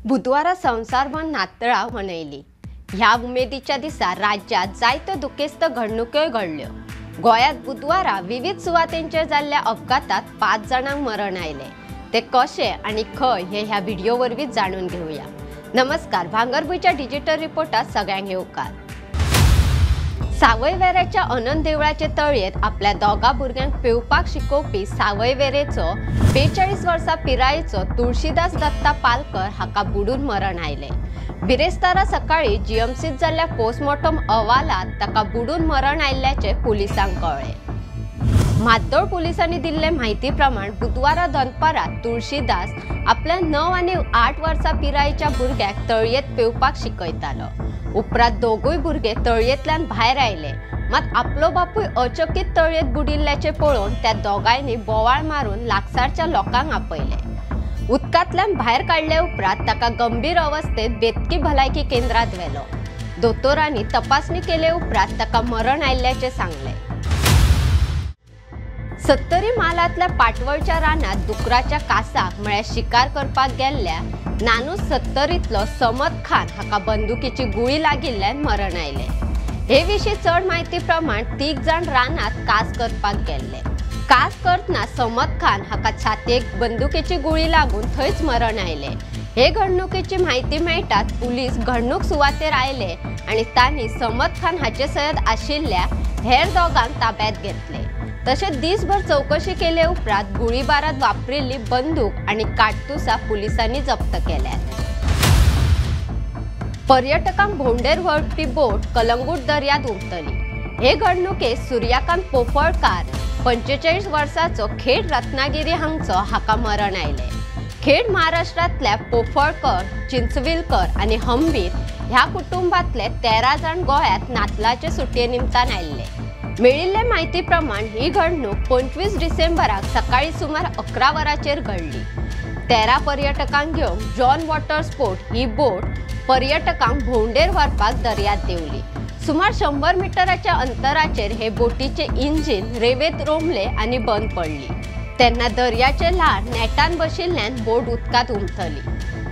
बुधवारा संवसारभर नातळां मनयली। ह्या उमेदीच्या दिसा राज्यात जायत्यो दुखेस्त घडणुक्योय घडल्यो। गोंयांत बुधवारा विविध सुवातेंचेर जाल्ल्या अपघातात 5 जाणांक मरण आयलें। ते कशे आनी खंय हे ह्या व्हिडिओ वरवीं जाणून घेवया। नमस्कार, भांगरभूंयच्या डिजिटल रिपोर्टात सगळ्यांक येवकार। सावयवेऱ्याच्या अनंत देवळाचे तळयेंत आपल्या दोगा भुरग्यांक पेंवपाक शिकोवपी सावयवेरेचो 42 वर्सां पिरायेचो तुळशीदास दत्ता पालकर हाका बुडून मरण आयलें। बिरेस्तारा सकाळी जीएमसीत जाल्ल्या पोस्टमॉर्टम अहवालात ताका बुडून मरण आयिल्ल्याचें पुलिसांक कळ्ळें। म्हादोळ पुलिसांनी दिल्ले म्हायती प्रमाण बुधवारा दनपारां तुळशीदास आपल्या 9 आनी 8 वर्सां पिरायेच्या भुरग्याक तळयेंत पेंवपाक शिकयतालो। उपरांत दोगूय भुरगे तळयेंतल्यान भायर आयले, मात आपलो बापूय अचकीत तळयेंत बुडिल्ल्याचें पळोवन त्या दोगांयनी बोवाळ मारून लागसारच्या लोकांक आपयले। उदकांतल्यान भायर काडले उपरांत ताका गंभीर अवस्थेत बेतकी भलायकी केंद्रांत व्हेलो। दोतोरांनी तपासणी केले उपरांत ताका मरण आयिल्ल्याचें सांगलें। सत्तरी म्हालांतल्या पाटवळच्या रानांत दुकराच्या कासाक म्हळ्यार शिकार करपाक गेल्ल्या नानू सत्तरींतलो समद खान हाका बंदुकीची गुळी लागिल्ल्यान मरण आयलें। हे विशीं चड म्हायती प्रमाण 3 जाण रानांत कास करपाक गेल्ले। कास करतना समद खान हाका छातयेक बंदुकीची गुळी लागून थंयच मरण आयलें। हे घडणुकेची म्हायती मेळटात पुलीस घडणूक सुवातेर आयले आनी तांणी समद खान हाचे सयत आशिल्ल्या हेर दोगांक ताब्यांत घेतले। तशेंच दिसभर चौकशी केले उपरांत गुळीबारात वापरिल्ली बंदूक आनी काडतुसां पुलिसांनी जप्त केल्यात। पर्यटकांक भोंवडेर व्हरपी बोट कलंगूट दर्यांत उमतली। हे घडणुकेत सूर्यकांत पोफळकार 45 वर्सांचो खेड रत्नागिरी हांगचो हाका मरण आयलें। खेड महाराष्ट्रांतल्या पोफळकर, चिंचविलकर आनी हंबीर ह्या कुटुंबांतले 13 जाण गोंयांत नातलाचे सुटये निमतान आयिल्ले। मेळिल्ले म्हायती प्रमाण ही घडणूक 25 डिसेंबराक सकाळी सुमार 11 वरांचेर घडली। 13 पर्यटकांक घेवन जॉन वॉटर स्पोर्ट ही बोट पर्यटकांक भोंवडेर व्हरपाक दर्यांत देंवली। सुमार 100 मिटराच्या अंतराचेर हे बोटीचे इंजीन रेवेंत रोमले आनी बंद पडली। तेन्ना दर्याचे ल्हार नेटान बशिल्ल्यान बोट उदकांत उमथली।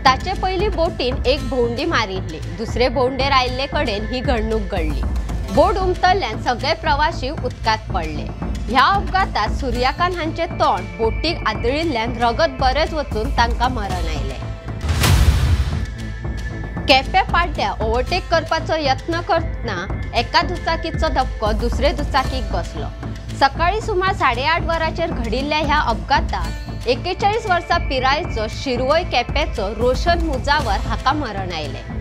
ताचे पयलीं बोटीन एक भोंवडी मारिल्ली। दुसरे भोंवडेर आयिल्ले कडेन ही घडणूक घडली। बोट उमथल्ल्यान सगळे प्रवासी उदकांत पडले। ह्या अपघातात सूर्यकांत हांचे तोंड बोटीक आदळिल्ल्यान रगत बरेंच वचून तांकां मरण आयलें। केपें पाड्ड्या ओव्हरटेक करपाचो यत्न करतना एका दुचाकीचो धपको दुसरे दुचाकीक बसलो। सकाळी सुमार 8:30 वरांचेर घडिल्ल्या ह्या अपघातात 41 वर्सां पिरायेचो शिरवय केपेंचो रोशन मुजावर हाका मरण आयलें।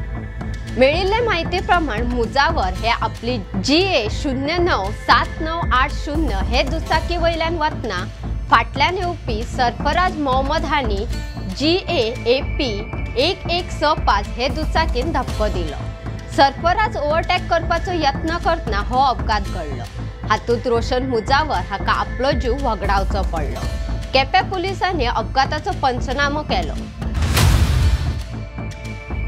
मेळिल्ले म्हायती प्रमाण मुजावर हे आपली GA 09 7980 हे दुचाकी वयल्यान वतना फाटल्यान येवपी सरफराज मोहम्मद हांणी GA AP 1165 हे दुचाकीन धपको दिलो। सरफराज ओव्हरटेक करपाचो यत्न करतना हो अपघात घडलो। हातूंत रोशन मुजावर हाका आपलो जीव वगडावचो पडलो। केपें पुलिसांनी अपघाताचो पंचनामो केलो।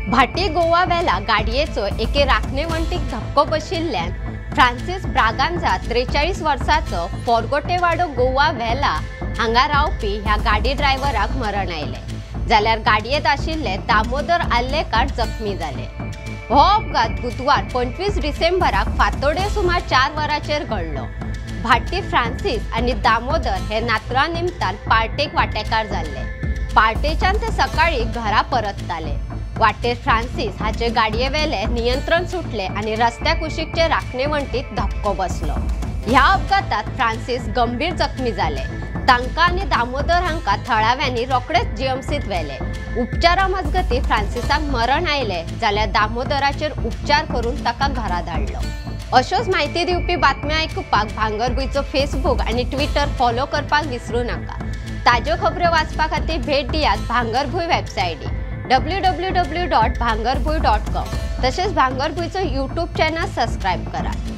भाटी गोवा वेला गाडयेचो एके राखणे वण्टीक धपको बशिल्ल्यान फ्रांसीस ब्रागांझा 43 वर्सांचो फोरगोटेवाडो गोवा वेला हांगा रावपी ह्या गाडी ड्रायव्हराक मरण आयलें, जाल्यार गाडयेंत आशिल्ले दामोदर आल्लेकार जखमी जाले। हो अपघात बुधवार 25 डिसेंबराक फांतोडेर सुमार 4 वरांचेर घडलो। भाटी फ्रांसीस आनी दामोदर हे नातरां निमतान पार्टेक वांटेकार जाल्ले। पार्टेच्यान ते सकाळी घरा परतताले। वाटेर फ्रांसीस हाचे गाडयेवेले नियंत्रण सुटले आनी रस्त्या कुशीकचे राखणे वण्टीक धपको बसलो। ह्या अपघातात फ्रांसीस गंभीर जखमी जाले। तांकां आनी दामोदर हांकां थळाव्यांनी रोखडेच जीएमसीत व्हेले। उपचारा मजगतीं फ्रांसिसाक मरण आयलें, जाल्यार दामोदराचेर उपचार करून ताका घरा धाडलो। अश्योच म्हायती दिवपी बातम्यो आयकुपाक भांगरभूंयचो फेसबूक आनी ट्विटर फॉलो करपाक विसरूं नाका। ताज्यो खबऱ्यो वाचपा खातीर भेट दियात भांगरभूंय वेबसायटीक www.bhangarbhuy.com। तशेंच भांगरभूंयचो यूट्यूब चॅनल सबस्क्रायब करात।